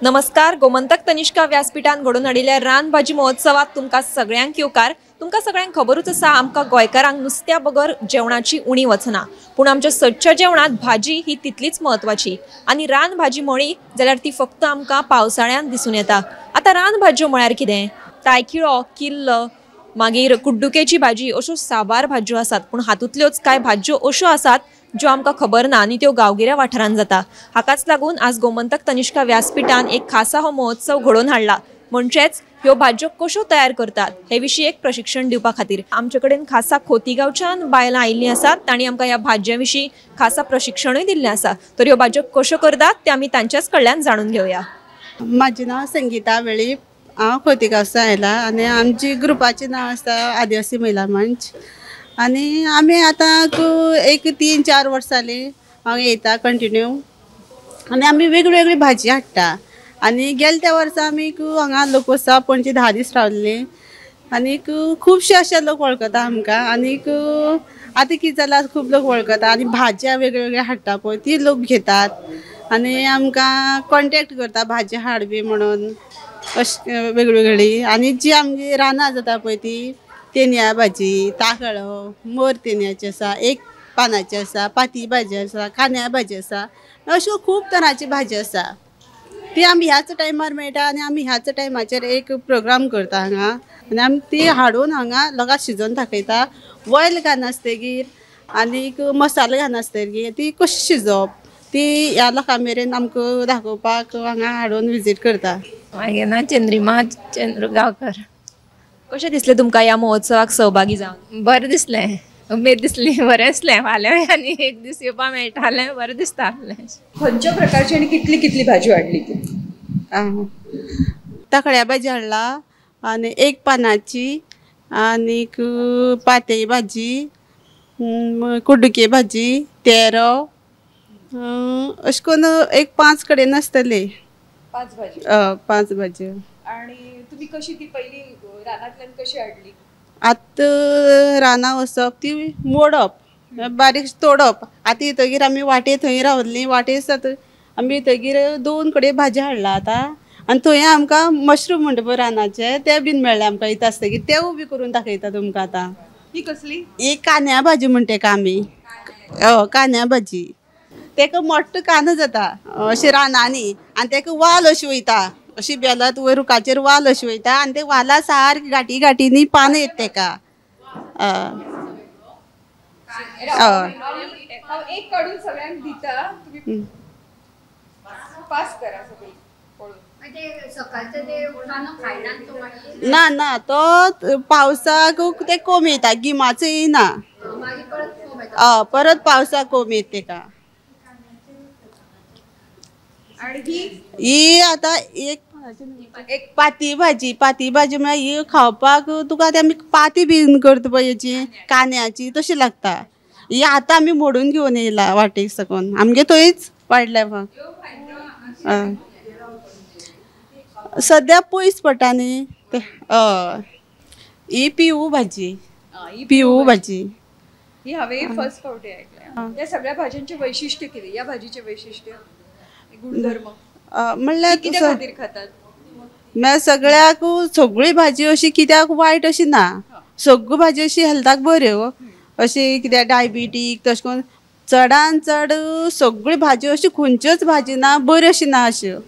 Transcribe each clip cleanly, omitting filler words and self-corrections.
नमस्कार, गोमंतक तनिष्का व्यासपीठान घडोवन हाडिल्ल्या रानभाजी महोत्सवात तुमकां सगळ्यांक येवकार। तुमकां सगळ्यांक खबरूच आसा, आमकां गोंयकारांक नुस्त्या बगर जेवणाची उणी वचना, पूण आमच्या सदच्या जेवणांत भाजी ही तितलीच म्हत्वाची आनी रानभाजी म्हळी जाल्यार ती फक्त आमकां पावसाळ्यांत दिसून येता। आतां रानभाज्यो म्हळ्यार कितें? तायकिळो, किल्ल, मागीर कुड्डुकेची भाजी अश्यो साबार भाज्यो आसात, पूण हातूंतल्योच कांय भाज्यो अश्यो आसात ज्यो आमकां खबर ना आनी त्यो गांवगिऱ्या वाठारांत जाता। हाकाच लागून आज गोमंतक तनिष्का व्यासपीठान एक खासा हो महोत्सव घडोवन हाडला, म्हणजेच ह्यो भाज्यो कश्यो तयार करतात हे विशीं एक प्रशिक्षण दिवपा खातीर आमचे कडेन खासा खोतीगांवच्यान बायलां आयिल्लीं आसात। तांणी आमकां ह्या भाजयां विशीं खासा प्रशिक्षणूय दिल्लें आसा। तर ह्यो भाज्यो कश्यो करतात ते आमी तांच्याच कडल्यान जाणून घेवया। म्हाजें नांव संगीता वेळीप, हांव खोतीगांवच्यान आयलां आनी आमची ग्रुपाचें नांव आसा आदिवासी महिला मंच। आनी आमी आतां एक 3-4 वर्सां जालीं हांगा येता कंटिन्यू आनी आमी वेगळी भाजी हाडटा। आनी गेले त्या वर्सा आमी हांगा लोकोत्सव पणजे 10 दीस रावल्लीं आनीक खुबशे अशे लोक वळखता आमकां। आनीक आतां कितें जालां, खूब लोक वळखता आनी भाजया वेगळ्यो हाडटा पळय ती लोक घेतात आनी आमकां कॉन्टेक्ट करता भाजी हाड बी म्हणून अशें वेगवेगळी। आनी जी आमची रानां जाता पळय ती तेन्या भाजी, ताकळो, मोर तेन्याची आसा, एक पानाची आसा, पाती भाजी आसा, कांद्या भाजी आसा, अश्यो खूब तरांची भाजी आसा ती आमी ह्याच टायमार मेळटा। आनी आमी ह्याच टायमाचेर एक प्रोग्राम करता हांगा आनी आमी ती हाडून हांगा लोकांक शिजोवन दाखयता। ऑयल घालनासतगीर आनीक मसालो घालनासतगीर ती कशी शिजोवप ती ह्या लोकां मेरेन आमकां दाखोवपाक हांगा हाडून विजीट करता। म्हागें नांव चंद्रिमा चंद्र गांवकर। कशें दिसलें तुमकां ह्या महोत्सवाक सहभागी जावन? बरें दिसलें, उमेद दिसली, बरें दिसलें। फाल्यां आनी एक दीस येवपा मेळटालें, बरें दिसता आहलें। खंयच्या प्रकारची आनी कितली कितली भाजी हाडली ती? ताकड्या भाजी हाडला आनी एक पानाची आनीक पातये भाजी, कुड्डुके भाजी, तेरो, अशें करून एक 5 कडेन आसतली। 5 भाजी? 5 भाजी। आणि तुम्ही कशी ती पहिली रानांतल्यान कशी हाडली? आतां रानां वचप, ती मोडप, बारीक तोडप। आतां येतगीर आमी वाटे थंय रावल्लीं, वाटे सात आमी येतगीर 2 कडेन भाजी हाडला आतां। आनी थंय आमकां मशरूम म्हणटा पळय रानाचे ते बीन मेळ्ळे आमकां येता आसतगीर, तेवूय बी करून दाखयता तुमकां आतां। ही कसली? ही कांद्या भाजी म्हणटा तेका आमी, हय कांद्या भाजी। तेका मोठो कांदो जाता अशें रानांनी आनी तेका वाल अशी वयता, अशी बेलात वयर रुखाचेर वाल अशी वयता आनी ते वाला सारकी घाटी घाटींनी पानां येता तेका। एक काडून सगळ्यांक दिता, तुमी पास करा सगळी पळोवन। ना ना, तो पावसाक ते कोम येता, गिमाचो येना, परत पावसाक कोम येता तेका। ही आतां एक पाती भाजी, पाती भाजी म्हळ्यार ही खावपाक तुका आतां आमी पाती बीन करता पळय हेची कांद्याची तशी लागता। ही आतां आमी मोडून घेवन येयला वाटेक साकून, आमगे थंयच वाडल्या फक्त। सद्या पयस पडटा न्ही ते। हय, ही पिवू भाजी, पिवू भाजी ही हांवें फर्स्ट फावटी आयकल्या। ह्या सगळ्या भाज्यांचें वैशिश्ट्य कितें? ह्या भाजीचें वैशिश्ट्य, गुणधर्म म्हणल्यार कित्या खातीर खातात? म्हळ्यार सगळ्याक सगळी भाजी अशी कित्याक वायट अशी ना, सगळ्यो भाजी अशी हेल्थाक बऱ्यो अशी कित्याक डायबिटीक तशें करून चडान चड सगळी भाजी अशी खंयच्योच भाजी ना बऱ्यो अशी ना, अश्यो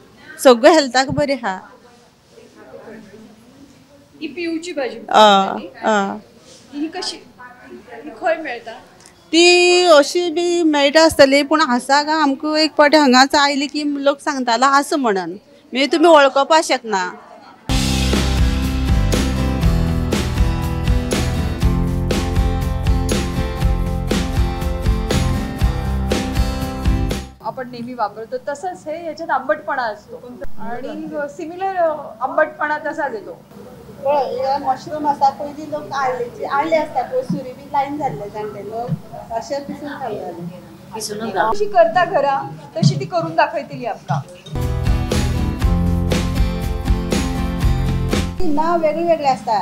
सगळ्यो हेल्थाक बऱ्यो आहा। ही पिवची भाजी ही कशी खंय मेळटा? ती अशी बी मेळटा आसतली, पूण आसा काय आमकां एक फावटी हांगाच आयली की लोक सांगतालो आसा म्हणून, मागीर तुमी वळखपाक शकना। आपण नेहमी वापरतो तसंच हे ह्याच्यात आंबटपणा असतो आणि सिमिलर आंबटपणा तसाच येतो। पळय मशरूम आसा, पयलीं लोक आळ्ळेची आळ्ळे आसता पळय, सुरी बी लायन जाल्ले जाणटे लोक अशे पिसून खाताले। कशी करता घरा तशी ती करून दाखयतली आमकां। नांव वेगळे वेगळे आसता,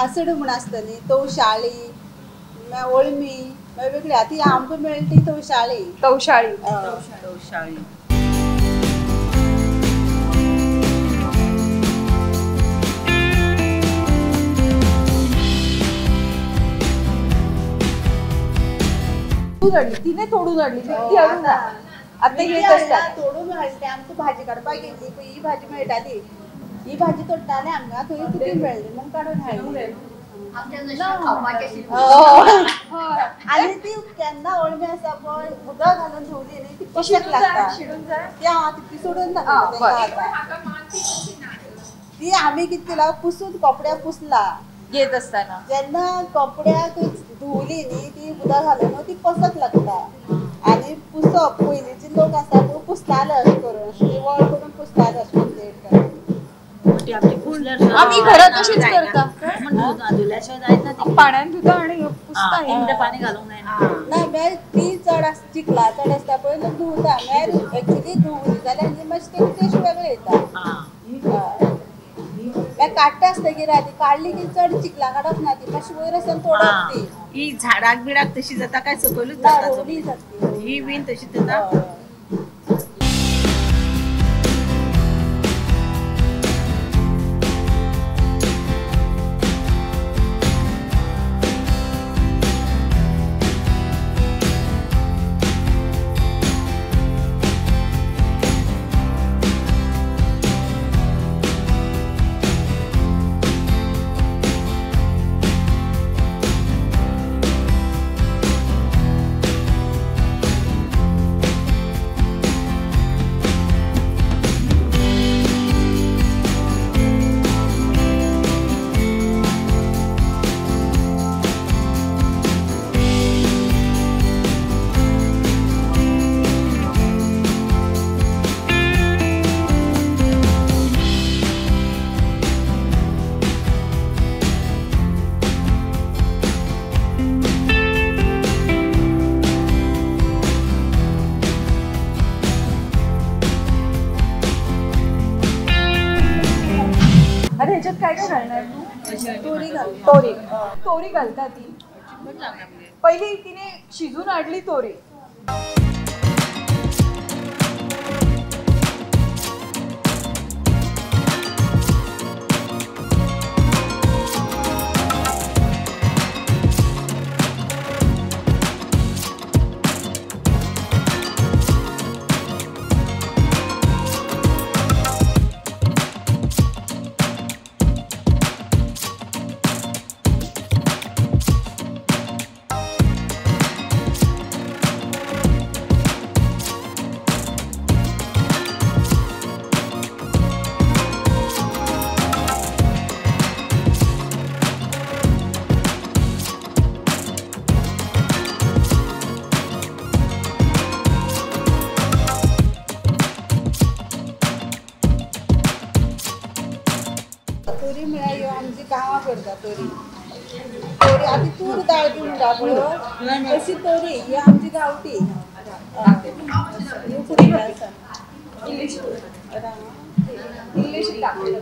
आसड म्हूण आसता न्ही, तवशाळी, वळमी, वेगवेगळी। आतां आमकां मेळटा ती तवशाळी। तवशाळी, तवशाळी। तोडून हाडली तिने, तोडून हाडली ती हाडूंक ना. आतां येत आसता तोडून हाडली. आमकां भाजी काडपाक गेल्ली पळय, ही भाजी मेळटाली, ही भाजी तोडटाले आमकां, थंय तुटी मेळ्ळी म्हूण काडून हाडली. आनी ती केन्ना अळमी आसा पळय उदक घालून धुवली न्ही ती कशेक लागता, ती हांव ती सोडून दाखयता. ती आमी कितें केला पुसून कपड्याक पुसला येत आसतना, जेन्ना कपड्याक धुवली न्ही ती उदक घालून ती कसक लागता. आनी पुसप पयलींचे लोक आसा पळय पुसताले अशें करून, अशें निवळ करून पुसताले अशें करून. आमी घरात तशीच करता, पाण्यान धुता आणि पुसता, पाणी घालूंक जायना. ना मागीर ती चड चिखला चड आसता पळय लोक धुवता, मागीर एक्चुली धुवली जाल्यार मातशी टेस्ट वेगळी येता. मागीर काडटा आसतगीर ती काडली की चड चिखला काडप ना, ती मातशी वयर आसतना तोडप ती. ही झाडाक बिडाक तशी जाता काय सकयलूच जाता ही बीन तशी जाता. ह्याच्यात काय काय घालणार तू? तोरी घाल, तोरी तोरी घालता ती पहिली तिने शिजून आणली तोरी. तोरी म्हळ्यार ह्यो आमची गांवां करता तोरी. तोरी आतां तूर दाळ बी म्हणटा पळय तशी तोरी ही आमची गांवठी. इल्लीशी दाखय.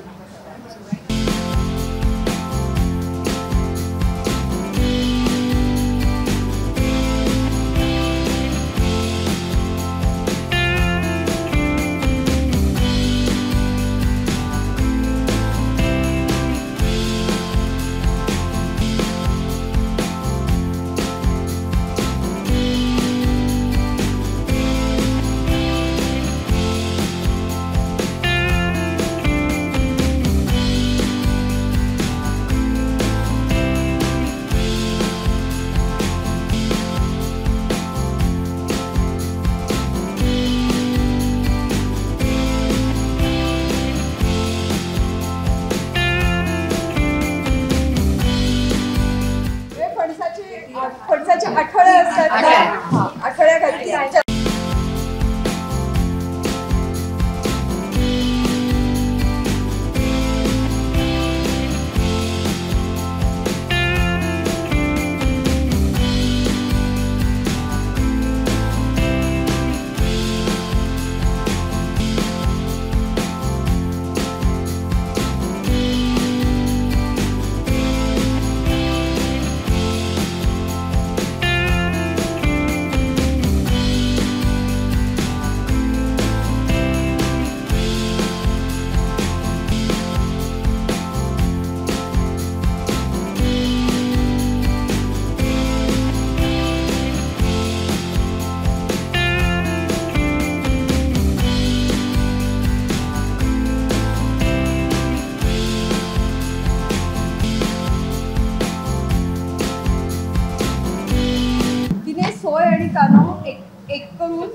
कांदो एक एक करून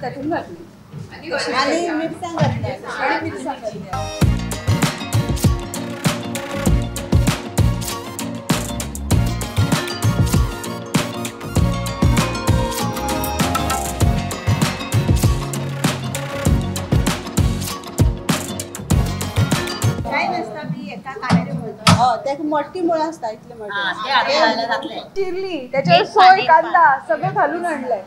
तातूंत घातली आनी मिरसांग घातली आनी मिरसांग घातली. हय, मोठी मुळां आसता इतले मोठे चिरली, त्याच्यावर सोय कांदा सगळं घालून आणलंय.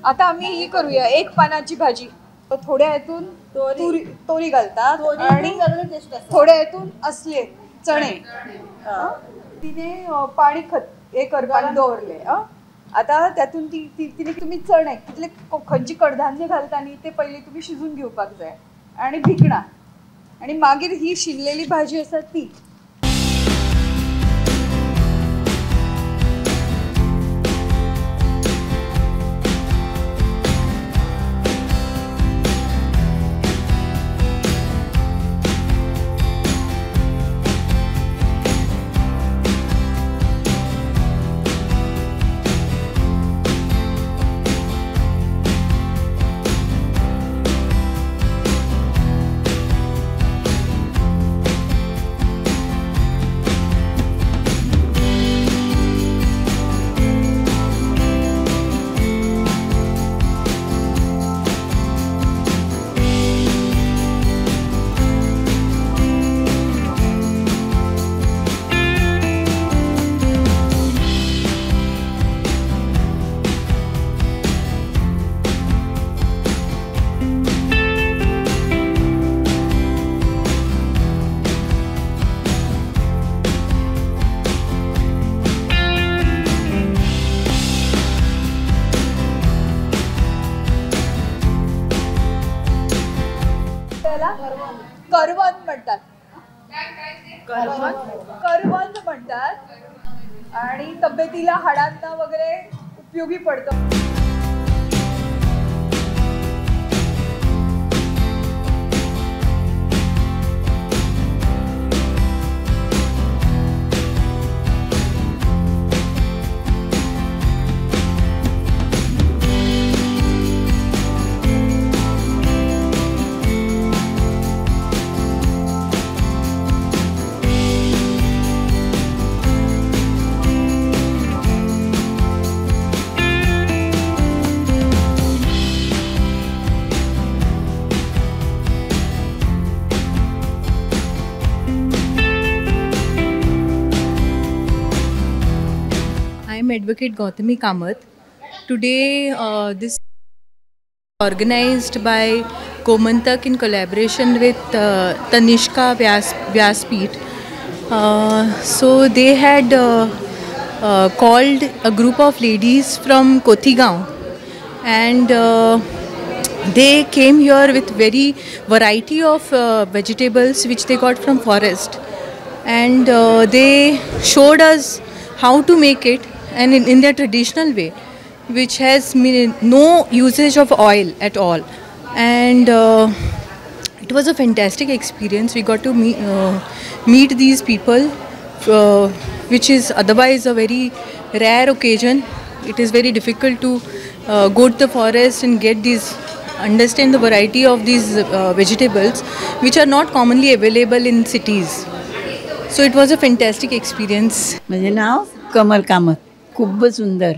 आता आम्ही ही करूया एक पानाची भाजी. थोड्या हेतून तोरी घालतात आणि थोड्या हेतून असले चणे. तिने पाणी हे करपाक दवरले. आता त्यातून ती तिने तुम्ही चणे कितले खंयची कडधान्य घालता न्ही ते पयलीं तुमी शिजून घेवपाक जाय आणि भिकणां आणि मागीर ही शिजलेली भाजी आसा ती. करवंद म्हणतात, करवंद म्हणतात आणि तब्येतीला हाडांना वगैरे उपयोगी पडतं. Advocate Gautami Kamath. Today this organized by Gomantak in collaboration with Tanishka Vyaspeeth. So they had called a group of ladies from Kothigaon and they came here with very variety of vegetables which they got from forest, and they showed us how to make it and in their traditional way, which has no usage of oil at all. And it was a fantastic experience. We got to meet these people, which is otherwise a very rare occasion. It is very difficult to go to the forest and get these, understand the variety of these vegetables, which are not commonly available in cities. So it was a fantastic experience. म्हजें नांव कमल कामत. खूब सुंदर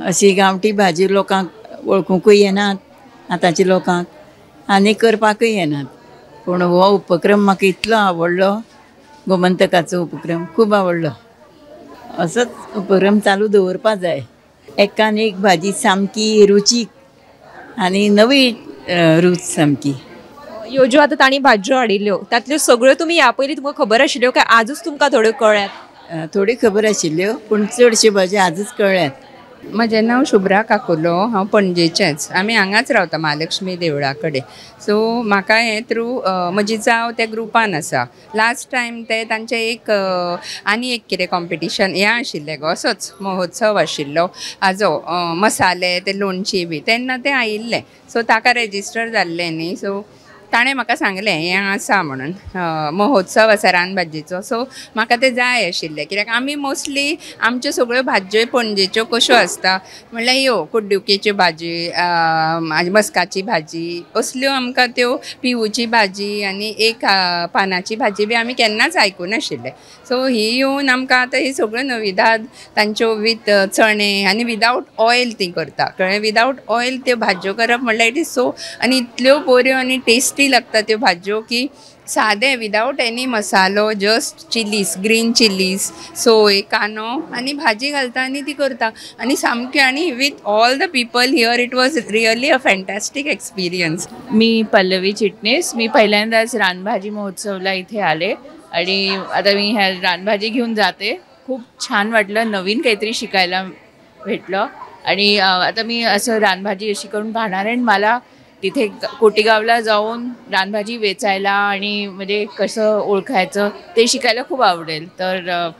अशी गांवठी भाजी लोकांक वळखुंकूय येनात आतांच्या लोकांक आनी करपाकूय येनात, पूण हो उपक्रम म्हाका इतलो आवडलो, गोमंतकाचो उपक्रम खूब आवडलो. असोच उपक्रम चालू दवरपा जाय. एकान एक भाजी सामकी रुचीक आनी नवी रूच सामकी. ह्यो ज्यो आतां तांणी भाजयो हाडिल्ल्यो तांतल्यो सगळ्यो तुमी ह्या पयलीं तुमकां खबर आशिल्ल्यो काय आजूच तुमकां थोड्यो कळ्ळ्यात? थोडी खबर आशिल्ल्यो पूण चडश्यो भाजयो आजूच कळ्ळ्यात. म्हजें नांव शुभ्रा काकुलो, हांव पणजेचेंच. आमी हांगाच रावता महालक्ष्मी देवळा कडेन. सो म्हाका हें थ्रू म्हजी जाव त्या ग्रुपान आसा. लास्ट टायम ते तांचें एक आनी एक कितें कॉम्पिटिशन हें आशिल्लें गो, असोच महोत्सव आशिल्लो हाजो मसाले ते लोणची बी, तेन्ना तें आयिल्लें. सो ताका रेजिस्टर जाल्लें न्ही, सो ताणें म्हाका सांगलें हें आसा म्हणून महोत्सव आसा रानभाजयेचो. सो म्हाका तें जाय आशिल्लें कित्याक आमी मोस्टली आमच्यो सगळ्यो भाजयो पणजेच्यो कश्यो आसता म्हणल्यार ह्यो कुड्डुकेच्यो भाजी, मस्काची भाजी, असल्यो आमकां त्यो पिवूची भाजी आनी एक पानाची भाजी बी आमी केन्नाच आयकूनाशिल्ले. सो ही येवन आमकां आतां ही सगळ्यो नविदाद तांच्यो विथ चणे आनी विदावट ऑयल ती करता, कळ्ळें, विदावट ऑयल त्यो भाजयो करप म्हणल्यार it is so, आनी इतल्यो बऱ्यो आनी टेस्टी लागता त्यो भाजयो की सादे विदावट एनी मसालो, जस्ट चिलीज, ग्रीन चिलीज, सोय, कांदो आनी भाजी घालता आनी ती करता आनी सामकी, आनी with all the people here it was really a fantastic experience. मी पल्लवी चिटणीस, मी पहिल्यांदाच रानभाजी महोत्सवला इथे आले आणि आता मी ह्या रानभाजी घेऊन जाते. खूप छान वाटलं, नवीन काहीतरी शिकायला भेटलं आणि आता मी असं रानभाजी अशी करून पाहणार आहे. आणि मला तिथे कोटीगावला जाऊन रानभाजी वेचायला आणि म्हणजे कसं ओळखायचं ते शिकायला खूप आवडेल. तर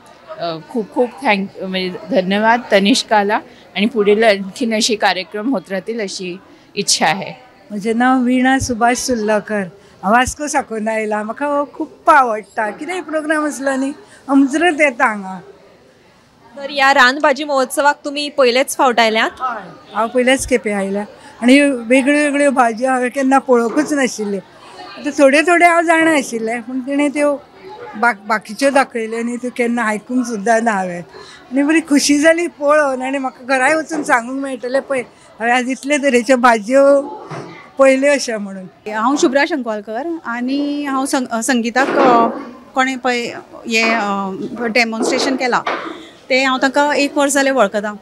खूप खूप thank म्हणजे धन्यवाद तनिष्काला आणि पुढील आणखीन असे कार्यक्रम होत राहतील अशी इच्छा आहे. म्हजें नांव वीणा सुभाष सुर्लकर, हांव वास्को साकून आयलां. म्हाका हो खूब आवडटा, कितेंय प्रोग्राम आसलो न्ही मुजरत येता हांगा. तर ह्या रानभाजी महोत्सवाक तुमी पयलेच फावट आयल्यात? हांव पयलेच खेपे आयल्या आनी वेगळ्यो वेगळ्यो भाजयो हांवें केन्ना पळोवंकूच नाशिल्ल्यो. आतां थोड्यो थोड्यो हांव जाणा आशिल्लें, पूण तिणें त्यो बाकीच्यो दाखयल्यो न्ही त्यो केन्ना आयकूंक सुद्दां ना हांवें, आनी बरी खुशी जाली पळोवन. आनी म्हाका घराय वचून सांगूंक मेळटलें पळय हांवें आज इतले तरेच्यो भाजयो पळयल्यो अशें म्हणून. हांव शुभ्रा शंकवालकर आनी हांव संगीताक कोणें पळय हें डेमॉन्स्ट्रेशन केलां तें हांव तांकां एक वर्स जालें वळखता.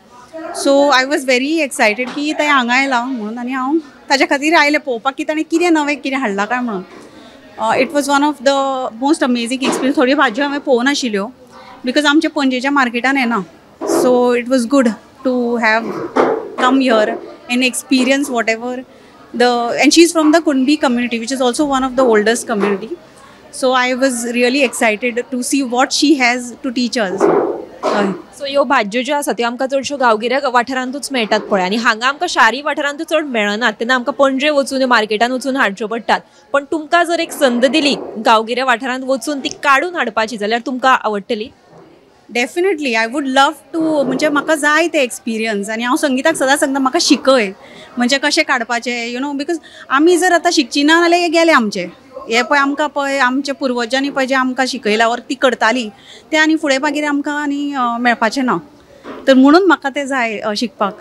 So I was very excited की तें हांगा आयलां म्हणून आनी हांव ताज्या खातीर आयलें पळोवपाक की ताणें कितें नवें कितें हाडलां काय म्हणून. It was one of the most amazing experience. थोड्यो भाजयो हांवें पळोवनाशिल्ल्यो because आमच्या पणजेच्या मार्केटान येना. So it was good to have come here and experience whatever the, and she is from the Kunbi community which is also one of the oldest community. So I was really excited to see what she has to teach us. So ह्यो भाजयो ज्यो आसा त्यो आमकां चडश्यो गांवगिऱ्या वाठारांतूच मेळटात पळय, आनी हांगा आमकां शारी वाठारांतूच चड मेळनात, तेन्ना आमकां पणजे वचून मार्केटान वचून हाडच्यो पडटात. पण तुमकां जर एक संद दिली गांवगिऱ्या वाठारांत वचून ती काडून हाडपाची जाल्यार तुमकां आवडटली? Definitely I would love to, म्हणजे म्हाका जाय ते एक्सपिरियन्स. आनी हांव संगीताक सदांच सांगता म्हाका शिकय म्हणजे कशें काडपाचें, you know, because आमी जर आतां शिकची ना जाल्यार हें गेलें आमचें. हें पळय आमकां पळय आमच्या पुर्वजांनी पळय जें आमकां शिकयलां ऑर ती करताली तें आनी फुडें मागीर आमकां आनी मेळपाचें ना, तर म्हणून म्हाका तें जाय शिकपाक.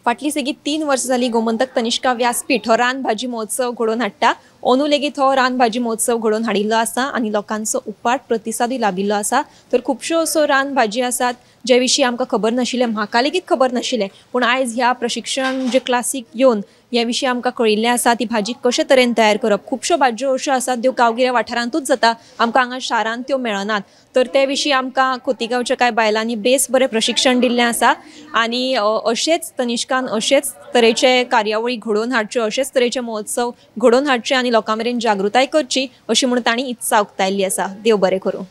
फाटलीं सेगीत 3 वर्सां जालीं गोमंतक तनिष्का व्यासपीठ हो रानभाजी महोत्सव घडोवन हाडटा. अंदू लेगीत हो रानभाजी महोत्सव घडोवन हाडिल्लो आसा आनी लोकांचो उपाट प्रतिसादूय लाबिल्लो आसा. तर खुबश्यो असो रानभाजी आसात जे विशीं आमकां खबर नाशिल्लें, म्हाका लेगीत खबर नाशिल्लें, पूण आयज ह्या प्रशिक्षण जे क्लासीक येवन ह्या विशीं आमकां कळिल्लें आसा ती भाजी कशे तरेन तयार करप. खुबश्यो भाजयो अश्यो आसात त्यो गांवगिऱ्या वाठारांतूच जाता, आमकां हांगा शारांत त्यो मेळनात. तर ते विशीं आमकां खोतीगांवच्या कांय बायलांनी बेस बरें प्रशिक्षण दिल्लें आसा आनी अशेंच तनिष्कान अशेच तरेचे कार्यावळी घडोवन हाडच्यो, अशेच तरेचे महोत्सव घडोवन हाडचे आनी लोकां मेरेन जागृताय करची अशी म्हूण तांणी इत्सा उक्तायल्ली आसा. देव बरें करूं.